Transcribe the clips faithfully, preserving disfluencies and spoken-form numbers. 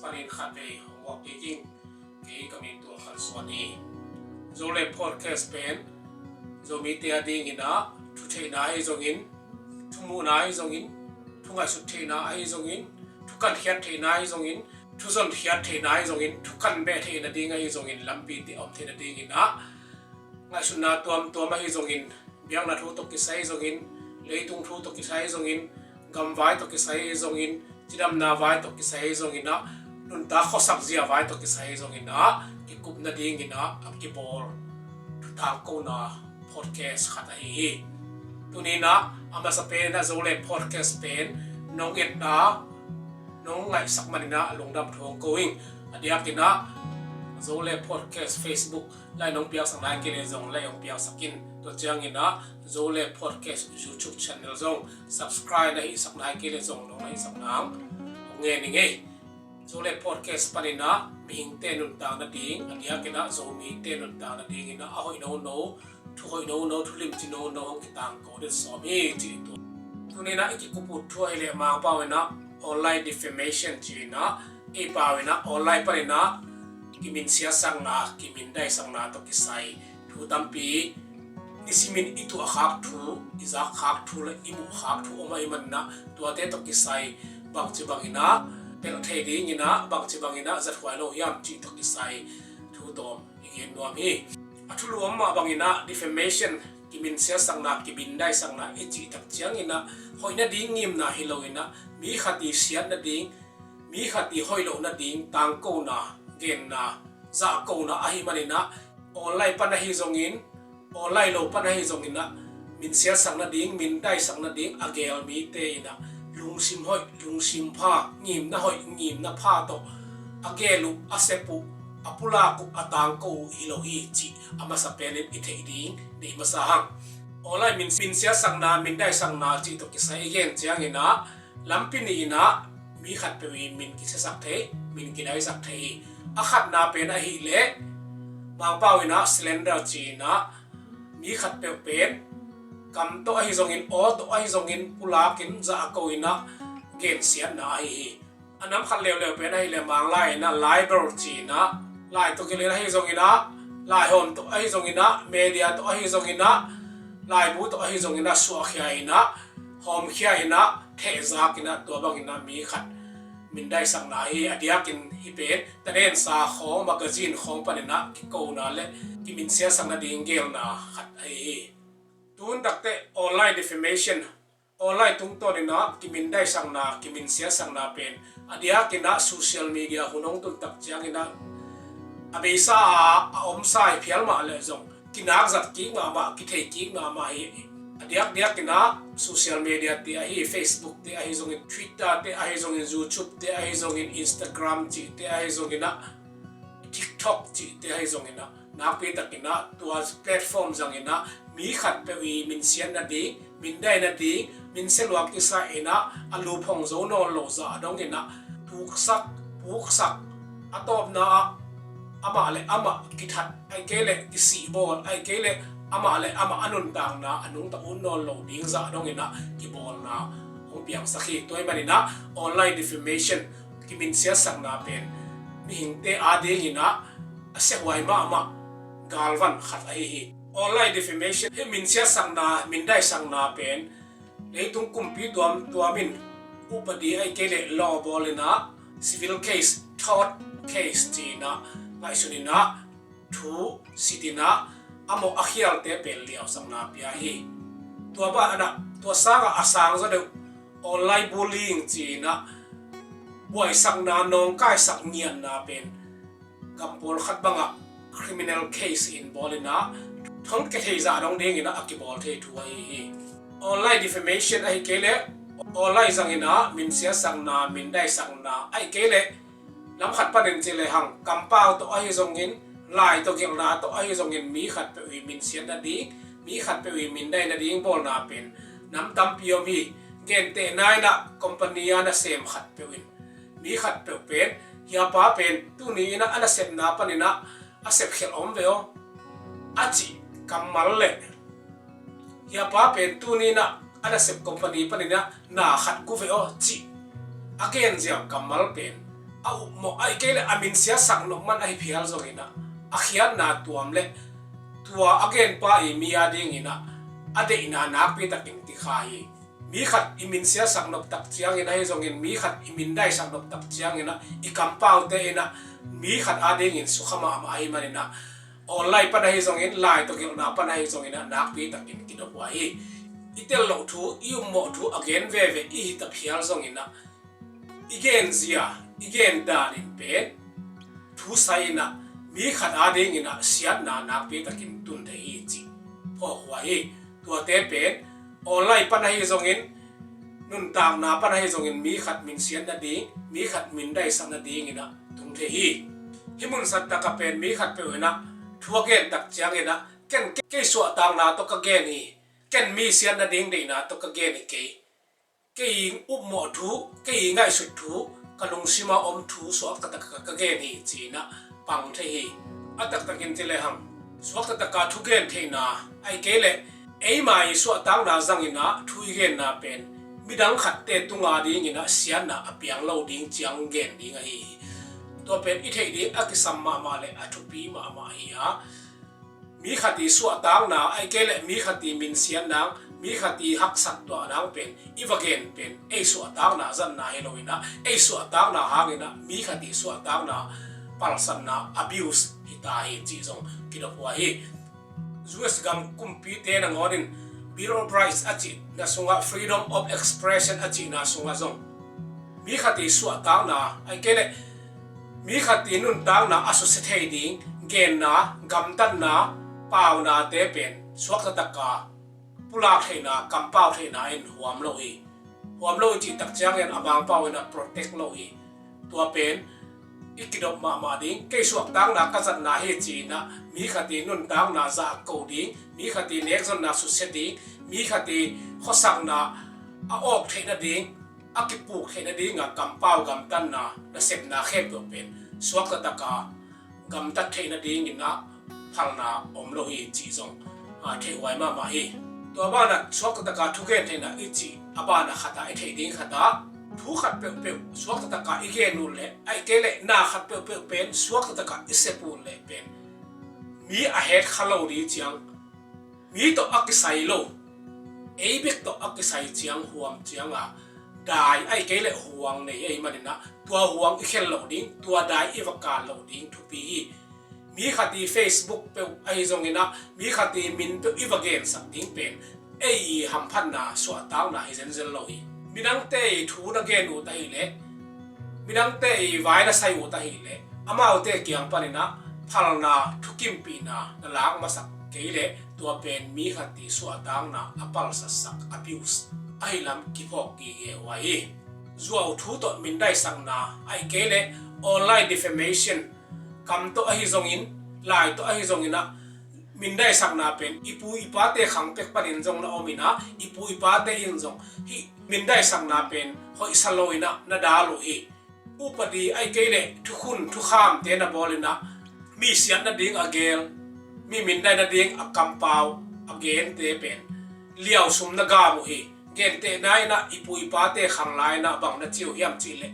Panin khatvei hong uak kik ing. Kei ka min Tual Khan Suan hi. Zo le Podcast pen Zomite a dingin ah thu theihna ahi zongin, thu muhna ahi zongin, thu ngaihsut theihna ahi zongin, thu kankhiat theihna ahi zongin, thu zonkhiat theihna ahi zongin, thu kanbeh theihna ding ahi zongin, lampi te om theihna dingin ah ngaihsutna tuamtuam ahi zongin, biakna thu tawh kisai zongin, leitung thu tawh kisai zongin, gamvai tawh kisai zongin, cidamna vai tawh kisai zongin ah, nuntak khuasak zia vai tawh kisai zongin ah kikup nadingin ah a kibawl thu tangkona podcast khat ahi hi. Tuni-in ah a masa pen ah Zo le Podcast pen nong etna nong ngaihsak manin ah lungdam thu hong ko ing. A diakin ah Zo le Podcast Facebook like nong piaksak nai kei leh zong like hong piaksak in. Tua ciangin ah Zo le Podcast YouTube channel zong subscribe na hihsak nai kei leh zong nong na hihsak nang hong ngen ing ei. Zo le Podcast panin ah mihingte nuntak nading, a diakin ah Zomite nuntak nadingin ah a hoih nono, thu hoih nono, thu limci nono hong kitangko den sawm hi cih tu. Tuni-in ah i kikup uh thu ahih leh Mangpau in ah online defamation ci-in ah, ei pau in ah online panin ah kiminsiatsakna, kimindaisakna tawh kisai thu tampi, nisimin i tuahkhak thu, i zakkhak thu le i muhkhak thu om ahih manin ah, tuate tawh kisai bangci bangin ah pelh thei dingin ah, bangci bangin ah zathuai lo hiam cih tawh kisai thu tawm i gen nuam hi. A thulu om mah bangin ah defamation, kiminsiatsakna, kimindaisakna i cih tak ciangin ah hoih nading ngimna hi loin ah, mi khat i siat nading, mi khat i hoih loh nading tangkona, genna, zahkona ahih manin ah, online pan ahi zongin, online lo pan ahi zongin ah minsiatsak nading, mindaisak nading a geel mite in ah lungsim hoih, lungsim pha, ngimna hoih, ngimna pha tawh a geel uh, a sep uh, a pulak uh, a tangko uh hi lo hi cih a masa penin i theih ding deih masa hang. Online min, minsiatsakna, mindaisakna cih tawh kisai i gen ciangin ah lampi nih in ah mi khatpeuh i min kisiasak thei, min kidaisak thei hi. A khatna pen ahih leh Mangpau in ah slander ci-in ah mi khatpeuh pen kam tawh ahi zongin, aw tawh ahi zongin pulakin zahko in ah gensiatna ahi hi. A nam khat leuleu pen ahih leh Manglai in ah libel ci-in ah, lai tawh kilh in ahi zongin ah, laihawm tawh ahi zongin ah, media tawh ahi zongin ah, laibu tawh ahi zongin ah suahkhia in ah, hawmkhia in ah, thehzak in ah, tua bangin ah mi khat mindaisakna hi. A diakin hih pen tadensa khawng, magazine khawng panin ah kikona le kiminsiasak nading geelna khat ahi hi. Tun takteh online defamation, online tungtawnin ah kimindaisakna, kiminsiatsakna pen a diakin ah social media hun hong tun tak ciangin ah a beisa a, a omsa hi phial mah leh zong kinak zat kik mahmah, kithei kik mahmah hi. A diakdiakin ah social media te ahi, Facebook te ahi zongin, Twitter te ahi zongin, YouTube te ahi zongin, Instagram cih te ahi zongin ah, TikTok cih te ahi zongin ah, nakpi takin ah tua platform zangin ah mi khatpeuh i minsiat nading, mindai nading, minsia luak kisa in ah a luphong zo nawn lo zah dongin ah tuksak, puksak, a tawpna ah amah le amah kithat, ahih kei leh kisihbawl, ahih kei leh amah le amah a nuntakna a nungta ut nawn lo ding zah dongin ah kibawlna hong piangsak hi. Tua ahih manin ah online defamation, kiminsiatsakna pen mihingte adingin ah a siahuai mahmah galvan khat ahi hi. Online defamation, hih minsiatsakna, mindaisakna pen leitung kumpi tuamtuam in upadi ahih kei leh law bawlin ah, civil case, tort case ci-in ah ngaihsunin ah, thu sitin ah, a mawh a khialte pen liausakna pia hi. Tua banah, tua sangah a sangzaw deuh online bullying ci-in ah buaisakna, nawngkaisak, ngiatna pen gam pawlkhat bangah criminal case in bawlin ah, thongkia thei zah dong dingin ah a kibawl thei thu ahi hi. Online defamation ahih kei leh online zangin ah minsiatsakna, mindaisakna ahih kei leh lam khat panin ci lehang kampau tawh ahi zongin, lai tawh gelhna tawh ahi zongin mi khatpeuh i minsiat nading, mi khatpeuh i mindai nading bawlna pen nam tampi om hi. Gentehna in ah company a nasem khatpeuh in mi khatpeuh pen, hih pa pen tuni in ah a nasepna panin ah a sepkhialh om ve aw, a cih kammal le hih pa pen tuni in ah a nasep company panin ah na khat gu ve aw cih a genziau kammal pen a upmawh, ahih kei leh a minsiatsak nop man ahi phial zongin ah, a khiatna tuam le tua a genpa i mi a dingin ah a deihna nakpi takin tikha hi. Mi khat i minsiatsak nop tak ciangin ahi zongin, mi khat i mindaisak nop tak ciangin ah, i kampaute in ah mi khat a dingin sukha mahmah ahih manin ah, online pan ahi zongin, lai tawh gelhna pan ahi zongin ah, nakpi takin kidop huai hi. I tel loh thu, i upmawh thu a gen veve i hi ta phial zongin ah, i genzia, i gen danin pen thu sai in ah, mi khat a dingin ah siatna nakpi takin tun thei hi cih phawk huai hi. Tuate pen online pan ahi zongin, nuntakna pan ahi zongin, mi khat minsiat nading, mi khat mindaisak nadingin ah tung thei hi. Hih mun santak ah pen mi khat peuh in ah thu a gen tak ciangin ah, ken kei suahtakna tawh ka gen hi, ken mi siat nading deihna tawh ka gen hi kei, kei upmawh thu, kei ngaihsut thu, ka lungsimah om thu suakta taka ka gen hi ci-in ah pang thei hi. A taktakin ci lehang, suakta taka thugen theihna, ahih kei leh eima i suahtakna zangin ah thu i genna pen midang khatte tunga dingin ah siatna a piang lo ding ciang gen ding ahi hi. Tua pen i theih ding a kisam mahmah le a thupi mahmah hi a, mi khat i suahtakna, ahih kei leh mi khat i minsiat nang, mi khat i haksat tuah nang pen i va gen pen ei suahtakna zatna hi lo in ah, ei suahtakna hangin ah mi khat i suahtakna palsatna, abuse, hi ta hi cih zong kidop huai hi. U S gam kumpite nangawnin Bill of Rights a cihna sungah, freedom of expression a cihna sungah zong, mi khat i suahtakna, ahih kei leh mi khat i nuntakna a susia thei ding genna, gamtatna, paunate pen suakta taka pulak theihna, kampau theihna in huam lo hi. Huam lo i cih tak ciangin a Mangpau in a protect lo hi. Tua pen i kidop mahmah ding, kei suahtakna ka zatna hi ci-in ah mi khat i nuntakna zahko ding, mi khat i nekzonna susia ding, mi khat i khuasakna a awk theih nading, a kipuk theih nadinga kampau, gamtatna, nasepna khempeuh pen suakta taka gamtat theih nadingin ah phalna om lo hi cih zong, a, theih huai mahmah hi. Tua banah suakta taka thugen theihna i cih a banah khatah i theih ding khatah, thu khat peuhpeuh suakta taka i gen uh leh, ahih kei leh na khat peuhpeuh pen suakta taka i sep uh leh pen mi a het kha lo ding ciang, mi tawh a kisai lo, ei bek tawh a kisai ciang, huam cianga dai ahih kei leh huang nei ahih manin ah, tua huang i khen loh ding, tua dai i va kal loh ding thupi hi. Mi khat i Facebook peuh ahi zongin ah, mi khat i min peuh i va gensak ding pen ei i hamphatna, suahtakna hi zenzen lo hi. Midangte i thu na gen uh ta hi leh, midangte i vai na sai uh ta hi leh, amaute kiang panin ah phalna, thukimpihna na lak masak kei leh, tua pen mi khat i suahtakna a palsatsak, abuse, ahi lam kiphawk gige huai hi. Zuau thu tawh mindaisakna, ahih kei leh online defamation, kam tawh ahi zongin, lai tawh ahi zongin ah mindaisakna pen i pu i pate khang pek panin zong na om in ah, i pu i pate in zong hih mindaisakna pen hoihsa lo in ah na dal uh hi. Upadi, ahih kei leh thukhun thukhamte na bawl in ah, mi siat nading a gel, mi mindai nading a kampau a gente pen liausum na gam uh hi. Gentehna in ah i pu i pate khang lai in ah bang na ci uh hiam cih leh,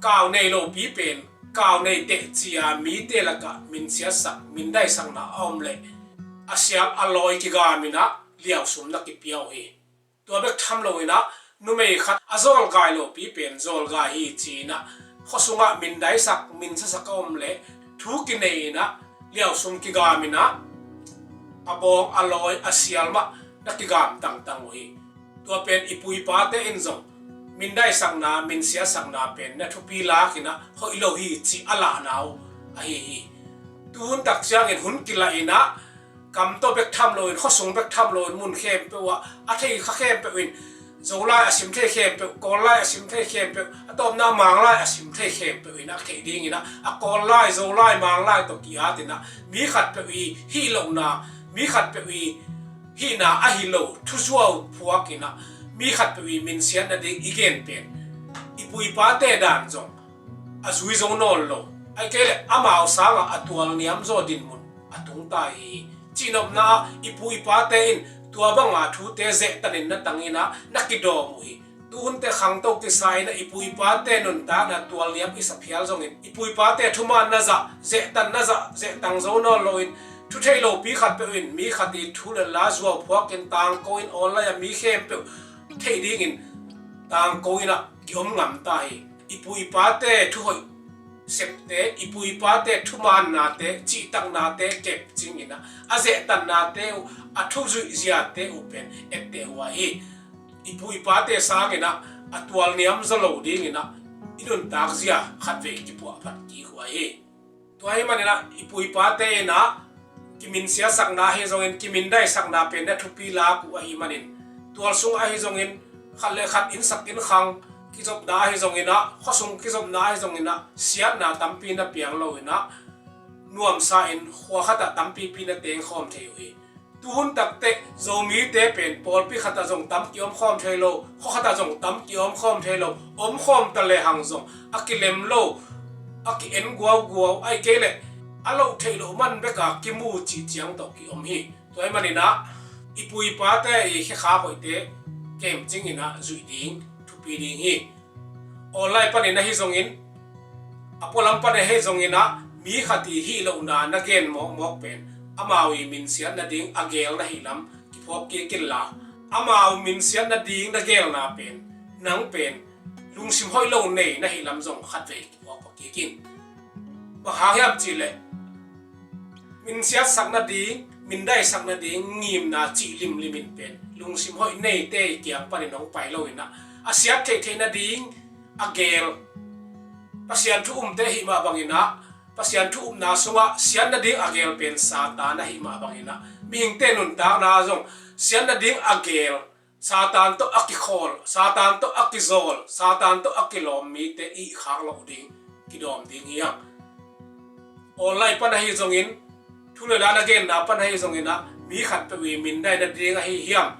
kau nei lopi pen kau nei teh ci-a mite lakah minsiatsak, mindaisakna a om leh, a sial a lawi kigam in ah liausum na kipia uh hi. Tua bek tham lo in ah, numei khat a zawlgai lopi pen zawlgai hi ci-in ah khuasungah mindaisak, minsiasak a om leh, thu kinei in ah liausum kigam in ah a bawng, a lawi, a sial mah na kigam tangtang uh hi. Tua pen i pu i pate in zong mindaisakna, minsiatsakna pen na thupi lak in ah hoih lo hi cih a lahna uh ahi hi. Tu hun tak ciangin hun kilah in ah, kam tawh bek tham loin, khuasung bek tham loin, mun khempeuh ah a thei kha khempeuh in, Zolai a sim thei khempeuh, Kawllai a sim thei khempeuh, a tawpna Manglai a sim thei khempeuh in ah theih dingin ah, a Kawllai, Zolai, Manglai tawh ki-at in ah, mi khatpeuh i hih lohna, mi khatpeuh i hihna ahi lo thuzuau phuak in ah, mi khatpeuh i minsiat nading i gen pen i pu i pate dan zong a zui zo nawn lo. Ahih kei leh amau sangah a tualniam zaw dinmun a tung ta hi. Cihnopna ah i pu i pate in tua banga thute zehtanin na tang in ah na kidawm uh hi. Tuhunte khangto kisa in ah i pu i pate nuntakna tualniam i sa phial zongin, i pu i pate thumaanna zah, zehtanna zah, zehtang zo nawn loin, thu thei lopi khat peuh in mi khat i thu le la zuau phuakin tangko in online ah mi khempeuh theih dingin tangko in ah ki-om ngam ta hi. I pu i pate thuhoih septe, i pu i pate thumaannate, cihtaknate kepcing in ah, a zehtannate uh, a thuzuih ziate uh pen etteh huai hi. I pu i pate sangin ah a tualniam zaw lo dingin ah i nuntak zia khatvei kipuahphat kik huai hi. Tua ahih manin ah i pu i pate in ah kiminsiatsakna ahi zongin, kimindaisakna pen na thupi lak uh ahih manin, tual sung ahi zongin, khat le khat innsak innkhang kizopna ahi zongin ah, khuasung kizopna ahi zongin ah, siatna tampi na piang lo in ah, nuamsa in khua khatah tampipi na tengkhawm thei uh hi. Tuhun takteh Zomite pen pawlpi khatah zong tam ki-omkhawm thei lo, khua khatah zong tam ki-omkhawm thei lo, omkhawm ta lehang zong a kilem lo, a ki-en guauguau, ahih kei leh a loh theih loh man beka kimu cih ciang tawh ki-om hi. Tua ahih manin ah i pu i pate i khekhap hoihte kemcing in ah zuih ding thupi ding hi. Online panin ahi zongin, a pualam panin ahi zongin ah, mi khat i hih lohna na gen mawkmawk pen amau i minsiat nading a geel na hih lam kiphawk kik inla, amau minsiat nading na geelna pen nang pen lungsim hoih lo nei na hih lam zong khatvei kiphawk kik in. Bang hang hiam cihleh, minsiatsak nading, mindaisak nading ngimna cih limlim in pen lungsim hoih neite i kiang panin hong pai lo in ah, a siat theihtheih nading a geel, Pasian thu umte ahih mah bangin ah, Pasian thu upna sungah siat nading a geel pen Satan ahih mah bangin ah, mihingte nuntakna zong siat nading a geel, Satan tawh a kikhawl, Satan tawh a kizawl, Satan tawh a kilawm mite i khak loh ding kidawm ding hi hang. Online pan ahi zongin, thu le la na genna pan ahi zongin ah, mi khatpeuh i mindai nading ahi hiam,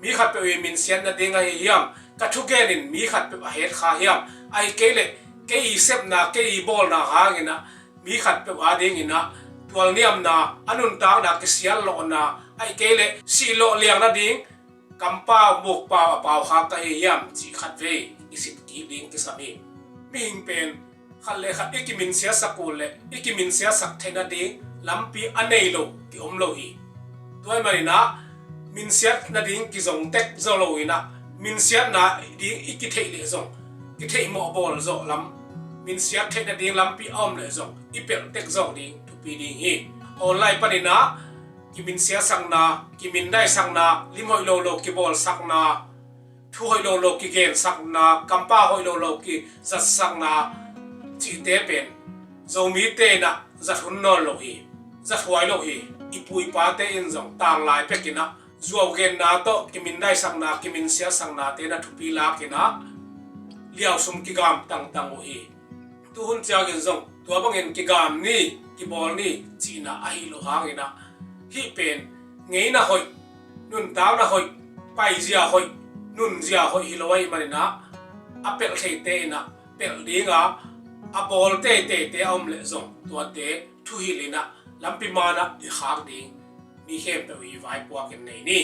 mi khatpeuh i minsiat nading ahi hiam, ka thugen in mi khatpeuh a het kha hiam, ahih kei leh kei i sepna, kei i bawlna hangin ah mi khatpeuh adingin ah tualniamna, a nuntakna kisiat lawhna, ahih kei leh sih lawh liang nading kampau mukpau a pau khak ka hi hiam cih khatvei i sit kik ding kisam hi. Mihing pen khat le khat i kiminsiatsak uh leh i kiminsiatsak theih nading lampi a nei lo ki-om lo hi. Tua ahih manin ah minsiat nading kizong tek zaw lo in ah, minsiat nading i kitheih leh zong kitheih mawh bawl zawh lam, minsiat theih nading lampi a om leh zong i pelh tek zawh ding thupi ding hi. Online panin ah kiminsiatsakna, kimindaisakna, lim hoih lo lo kibawlsakna, thu hoih lo lo kigensakna, kampau hoih lo lo kizatsakna cihte pen Zomite in ah zat hun nawn lo hi, zat huai lo hi. I pu i pate in zong tanglai pekin ah zuau genna tawh kimindaisakna, kiminsiatsaknate na thupi lakin ah liausum kigam tangtang uh hi. Tuhun ciangin zong tua bangin kigam ni, kibawl ni cihna ahi lo hangin ah, hih pen ngeina hoih, nuntakna hoih, paizia hoih, nunzia hoih hi lo ahih manin ah, a pelh theite in ah pelh ding a, a bawl teiteite a om leh zong tuate thuhilh in ah lampi man ah i khak ding mi khempeuh i vaipuakin nei ni.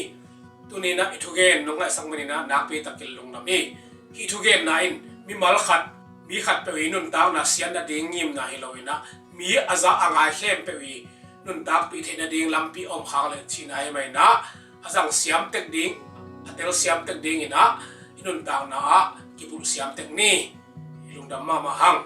Tuni in ah i thugen nong ngaihsak manin ah nakpi takin lungdam hi. Hih thugenna in mimal khat, mi khatpeuh i nuntakna siat nading ngimna hi lo in ah, mi a za a ngai khempeuh i nuntakpih theih nading lampi a om khak leh cihna ahih manin ah, a zang siam tek ding, a tel siam tek dingin ah i nuntakna ah kibulh siam tek ni. I lungdam mahmah hang.